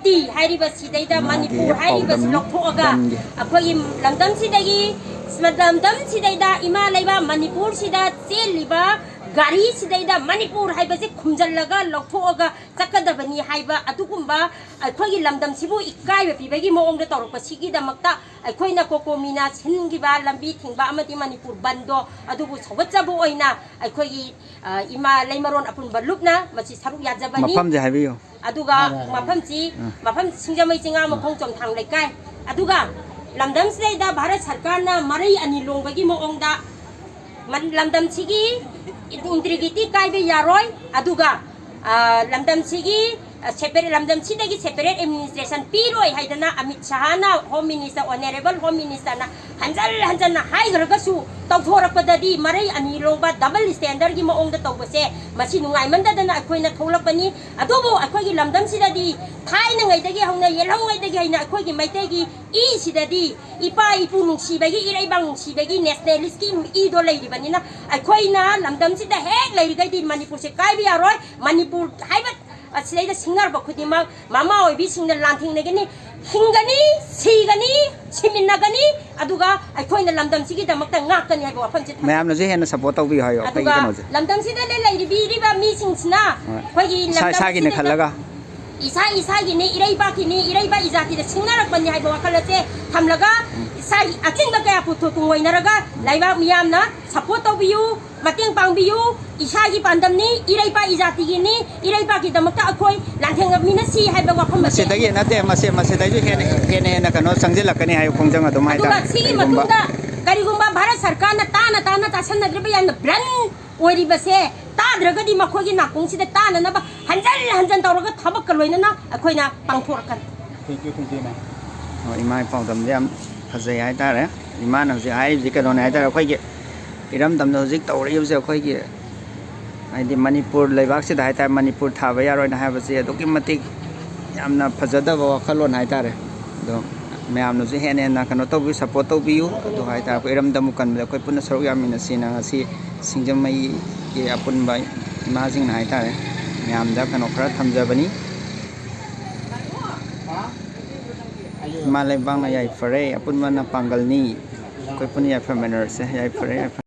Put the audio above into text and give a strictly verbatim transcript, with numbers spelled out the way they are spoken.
T ꯍꯥꯏꯔꯤꯕ ꯁꯤꯗꯩꯗ ꯃꯥꯒꯤ ꯃꯅꯤꯄꯨꯔ ꯍꯥꯏꯔꯤꯕꯁꯤ ꯄꯥꯎꯗꯝ ꯂꯧꯊꯣꯛꯑꯒ ꯂꯝꯒꯤ ꯑꯩꯈꯣꯏꯒꯤ ꯂꯝꯗꯝꯁꯤꯗꯒꯤ, ꯂꯝꯗꯝꯁꯤꯗꯩꯗ ꯏꯃꯥ ꯂꯩꯕꯥꯛ ꯃꯅꯤꯄꯨꯔꯁꯤꯗ ꯆꯦꯜꯂꯤꯕ ꯒꯥꯔꯤꯁꯤꯗꯩꯗ ꯃꯅꯤꯄꯨꯔ ꯍꯥꯏꯕꯁꯤ ꯈꯨꯝꯖꯤꯜꯂꯒ ꯂꯧꯊꯣꯛꯑꯒ ꯆꯠꯀꯗꯕꯅꯤ ꯍꯥꯏꯕ ꯑꯗꯨꯒꯨꯝꯕ ꯑꯩꯈꯣꯏꯒꯤ ꯂꯝꯗꯝꯁꯤꯕꯨ ꯏꯀꯥꯏꯕ ꯄꯤꯕꯒꯤ ꯃꯑꯣꯡꯗ ꯇꯧꯔꯛꯄꯁꯤꯒꯤꯗꯃꯛꯇ ꯑꯩꯈꯣꯏꯅ ꯀꯣꯀꯣꯃꯤꯅ ꯁꯤꯟꯈꯤꯕ ꯂꯝꯕꯤ ꯊꯤꯡꯕ ꯑꯃꯗꯤ ꯃꯅꯤꯄꯨꯔ ꯕꯟꯗꯣ ꯑꯗꯨꯕꯨ ꯁꯧꯒꯠꯆꯕ ꯑꯣꯏꯅ ꯑꯩꯈꯣꯏꯒꯤ, ꯑ, ꯏꯃꯥ ꯂꯩꯃꯔꯣꯟ ꯑꯄꯨꯟꯕ ꯂꯨꯞꯅ ꯃꯁꯤ ꯁꯔꯨꯛ ꯌꯥꯖꯕꯅꯤ꯫ ꯃꯐꯝꯁꯦ ꯍꯥꯏꯕꯤꯌꯨ꯫ ꯑꯗꯨꯒ ꯃꯥꯅꯦ, ꯃꯥꯅꯦ꯫ ꯃꯐꯝꯁꯤ, ꯎꯝ꯫ ꯃꯐꯝ ꯁꯤꯡꯖꯃꯩ ꯆꯤꯡꯉꯥ ꯎꯝ꯫ ꯃꯈꯣꯡ ꯆꯣꯝꯊꯥꯡ ꯂꯩꯀꯥꯏ꯫ ꯑꯗꯨꯒ ꯂꯝꯗꯝꯁꯤꯗꯩꯗ ꯚꯥꯔꯠ ꯁꯔꯀꯥꯔꯅ ꯃꯔꯩ ꯑꯅꯤ ꯂꯣꯡꯕꯒꯤ ꯃꯑꯣꯡꯗ ꯃꯟ-, ꯂꯝꯗꯝꯁꯤꯒꯤ integrity ꯀꯥꯏꯕ ꯌꯥꯔꯣꯏ꯫ ꯑꯗꯨꯒ, ꯑ, ꯂꯝꯗꯝꯁꯤꯒꯤ, ꯑ, separate, ꯂꯝꯗꯝꯁꯤꯗꯒꯤ separate administration ꯄꯤꯔꯣꯏ ꯍꯥꯏꯗꯅ Amit ꯁꯍꯥꯅ, Home Minister, Honourable Home Ministerꯅ ꯍꯟꯖꯜ ꯍꯟꯖꯟꯅ ꯍꯥꯏꯈ꯭ꯔꯒꯁꯨ ꯇꯧꯊꯣꯔꯛꯄꯗꯗꯤ ꯃꯔꯩ ꯑꯅꯤ ꯂꯣꯡꯕ double standardꯀꯤ ꯃꯑꯣꯡꯗ ꯇꯧꯕꯁꯦ ꯃꯁꯤ ꯅꯨꯡꯉꯥꯏꯃꯟꯗꯗꯅ ꯑꯩꯈꯣꯏꯅ ꯊꯣꯛꯂꯛꯄꯅꯤ꯫ ꯑꯗꯨꯕꯨ ꯑꯩꯈꯣꯏꯒꯤ ꯂꯝꯗꯝꯁꯤꯗꯗꯤ ꯊꯥꯏꯅꯉꯩꯗꯒꯤ ꯍꯧꯅ, ꯌꯦꯜꯍꯧꯉꯩꯗꯒꯤ ꯍꯧꯅ ꯑꯩꯈꯣꯏꯒꯤ ꯃꯩꯇꯩꯒꯤ ꯏꯁꯤꯗꯗꯤ ꯏꯄꯥ ꯏꯄꯨ ꯅꯨꯡꯁꯤꯕꯒꯤ, ꯏꯔꯩꯕꯥꯛ ꯅꯨꯡꯁꯤꯕꯒꯤ nationalistꯀꯤ ꯏꯗꯣ ꯂꯩꯔꯤꯕꯅꯤꯅ ꯑꯩꯈꯣꯏꯅ ꯂꯝꯗꯝꯁꯤꯗ ꯍꯦꯛ ꯂꯩꯔꯤꯈꯩꯗꯤ ꯃꯅꯤꯄꯨꯔꯁꯦ ꯀꯥꯏꯕ ꯌꯥꯔꯣꯏ꯫ ꯃꯅꯤꯄꯨꯔ ꯍꯥꯏꯕ ꯑꯁꯤꯗꯩꯗ ꯁꯤꯡꯅꯔꯛꯄ ꯈꯨꯗꯤꯡꯃꯛ ꯃꯃꯥ ꯑꯣꯏꯕꯤꯁꯤꯡꯅ ꯂꯥꯟꯊꯦꯡꯅꯒꯅꯤ, ꯍꯤꯡꯒꯅꯤ, ꯁꯤꯒꯅꯤ, ꯁꯤꯃꯤꯟꯅꯒꯅꯤ, ꯑꯗꯨꯒ ꯑꯩꯈꯣꯏꯅ ꯂꯝꯗꯝꯁꯤꯒꯤꯗꯃꯛꯇ ꯉꯥꯛꯀꯅꯤ ꯍꯥꯏꯕ ꯋꯥꯐꯝꯁꯦ ꯊꯝꯖꯒꯦ꯫ ꯃꯌꯥꯝꯅꯁꯨ ꯍꯦꯟꯅ support ꯇꯧꯕꯤꯌꯨ ꯍꯥꯏꯌꯣ ꯑꯩꯈꯣꯏꯒꯤ ꯑꯗꯨꯒ ꯀꯩꯅꯣꯁꯦ꯫ ꯂꯝꯗꯝꯁꯤꯗ ꯂꯩ-, ꯂꯩꯔꯤꯕꯤꯔꯤꯕ ꯃꯤꯁꯤꯡꯁꯤꯅ ꯍꯣꯏ꯫ ꯑꯩꯈꯣꯏꯒꯤ ꯏꯁꯥ ꯏꯁꯥꯒꯤꯅꯦ ꯂꯝꯗꯝꯁꯤꯗ ꯈꯜꯂꯒ꯫ ꯏꯁꯥ ꯏꯁꯥꯒꯤꯅꯤ, ꯏꯔꯩꯕꯥꯛꯀꯤꯅꯤ, ꯏꯔꯩꯕꯥꯛ ꯏꯖꯥꯇꯤꯗ ꯁꯤꯡꯅꯔꯛꯄꯅꯤ ꯍꯥꯏꯕ ꯋꯥꯈꯜ ꯑꯁꯦ ꯊꯝꯂꯒ ꯎꯝ꯫ ꯏꯁꯥꯒꯤ ꯑꯆꯤꯟꯕ ꯀꯌꯥ ꯄꯨꯊꯣꯛ ꯇꯨꯡꯑꯣꯏꯅꯔꯒ ꯂꯩꯕꯥꯛ ꯃꯤꯌꯥꯝꯅ support ꯇꯧꯕꯤꯌꯨ꯫ ꯃꯇꯦꯡ ꯄꯥꯡꯕꯤꯌꯨ꯫ ꯏꯁꯥꯒꯤ ꯄꯥꯟꯗꯝꯅꯤ, ꯏꯔꯩꯄꯥꯛ ꯏꯖꯥꯇꯤꯒꯤꯅꯤ, ꯏꯔꯩꯄꯥꯛꯀꯤꯗꯃꯛꯇ ꯑꯩꯈꯣꯏ ꯂꯥꯟꯊꯦꯡꯅꯃꯤꯟꯅꯁꯤ ꯍꯥꯏꯕ ꯋꯥꯐꯝ ꯑꯁꯤ ꯃꯁꯤꯗꯒꯤ ꯅꯠꯇꯦ, ꯃꯁꯤ, ꯃꯁꯤꯗꯒꯤꯁꯨ ꯍꯦꯟꯅ, ꯍꯦꯟꯅ, ꯍꯦꯟꯅ ꯀꯩꯅꯣ ꯆꯪꯁꯤꯜꯂꯛꯀꯅꯤ ꯍꯥꯏꯕ ꯈꯣꯡꯖꯪ ꯑꯗꯨꯝ ꯑꯗꯨꯒ ꯍꯥꯏꯇꯥꯔꯦ꯫ ꯁꯤꯒꯤ ꯀꯔꯤꯒꯨꯝꯕ ꯃꯇꯨꯡꯗ ꯀꯔꯤꯒꯨꯝꯕ ꯚꯥꯔꯠ ꯁꯔꯀꯥꯔꯅ ꯇꯥꯅ ꯇꯥꯅ ꯇꯥꯁꯟꯅꯗ꯭ꯔꯤꯕ ꯌꯥꯝꯅ blunt ꯑꯣꯏꯔꯤꯕꯁꯦ ꯇꯥꯗ꯭ꯔꯒꯗꯤ ꯃꯈꯣꯏꯒꯤ ꯅꯥꯀꯣꯡꯁꯤꯗ ꯇꯥꯅꯅꯕ ꯍꯟꯖꯟ ꯍꯟꯖꯟ ꯇꯧꯔꯒ ꯊꯕꯛꯀ ꯂꯣꯏꯅꯅ ꯑꯩꯈꯣꯏꯅ ꯄꯥꯡꯊꯣꯔꯛꯀꯅꯤ꯫ Thank you, thank you, ma'am꯫ ꯑꯣ, ꯏꯃꯥꯒꯤ ꯄꯥꯎꯗꯝꯁꯦ ꯌꯥꯝ ꯐꯖꯩ ꯍꯥꯏꯇꯥꯔꯦ꯫ ꯏꯃꯥꯅ ꯍꯧꯖꯤꯛ ꯍꯥꯏꯔꯤꯕꯁꯤ ꯀꯩꯅꯣꯅꯦ ꯍꯥꯏꯇꯥꯔꯦ, ꯑꯩꯈꯣꯏꯒꯤ ꯏꯔꯝꯗꯝꯗ ꯍꯧꯖꯤꯛ ꯇꯧꯔꯛꯏꯕꯁꯦ ꯑꯩꯈꯣꯏꯒꯤ ꯍꯥꯏꯗꯤ ꯃꯅꯤꯄꯨꯔ ꯂꯩꯕꯥꯛꯁꯤꯗ ꯍꯥꯏꯇꯥꯔꯦ, ꯃꯅꯤꯄꯨꯔ ꯊꯥꯕ ꯌꯥꯔꯣꯏꯅ ꯍꯥꯏꯕꯁꯦ ꯑꯗꯨꯛꯀꯤ ꯃꯇꯤꯛ ꯌꯥꯝꯅ ꯐꯖꯗꯕ ꯋꯥꯈꯜꯂꯣꯟ ꯍꯥꯏꯇꯥꯔꯦ꯫ ꯑꯗꯣ ꯃꯌꯥꯝꯅꯁꯨ ꯍꯦꯟꯅ ꯍꯦꯟꯅ ꯀꯩꯅꯣ ꯇꯧꯕꯤꯌꯨ, support ꯇꯧꯕꯤꯌꯨ꯫ ꯑꯗꯨ ꯍꯥꯏꯇꯥꯔꯦ, ꯑꯩꯈꯣꯏ ꯏꯔꯝꯗꯝꯕꯨ ꯀꯟꯕꯗ ꯑꯩꯈꯣꯏ ꯄꯨꯟꯅ ꯁꯔꯨꯛ ꯌꯥꯃꯤꯟꯅꯁꯤꯅ ꯉꯁꯤ ꯁꯤꯡꯖꯃꯩꯒꯤ ꯑꯄꯨꯟꯕ ꯏꯃꯥꯁꯤꯡꯅ ꯍꯥꯏꯇꯥꯔꯦ, ꯃꯌꯥꯝꯗ ꯀꯩꯅꯣ ꯈꯔ ꯊꯝꯖꯕꯅꯤ꯫ ꯏꯃꯥ ꯂꯩꯕꯥꯛꯅ ꯌꯥꯏꯐꯔꯦ, ꯑꯄꯨꯟꯕꯅ ꯄꯥꯡꯒꯜꯅꯤ꯫ ꯑꯩꯈꯣꯏ ꯄꯨꯟꯅ ꯌꯥꯏꯐꯃꯤꯟꯅꯔꯁꯦ꯫ ꯌꯥꯏꯐꯔꯦ, ꯌꯥꯏꯐꯔꯦ꯫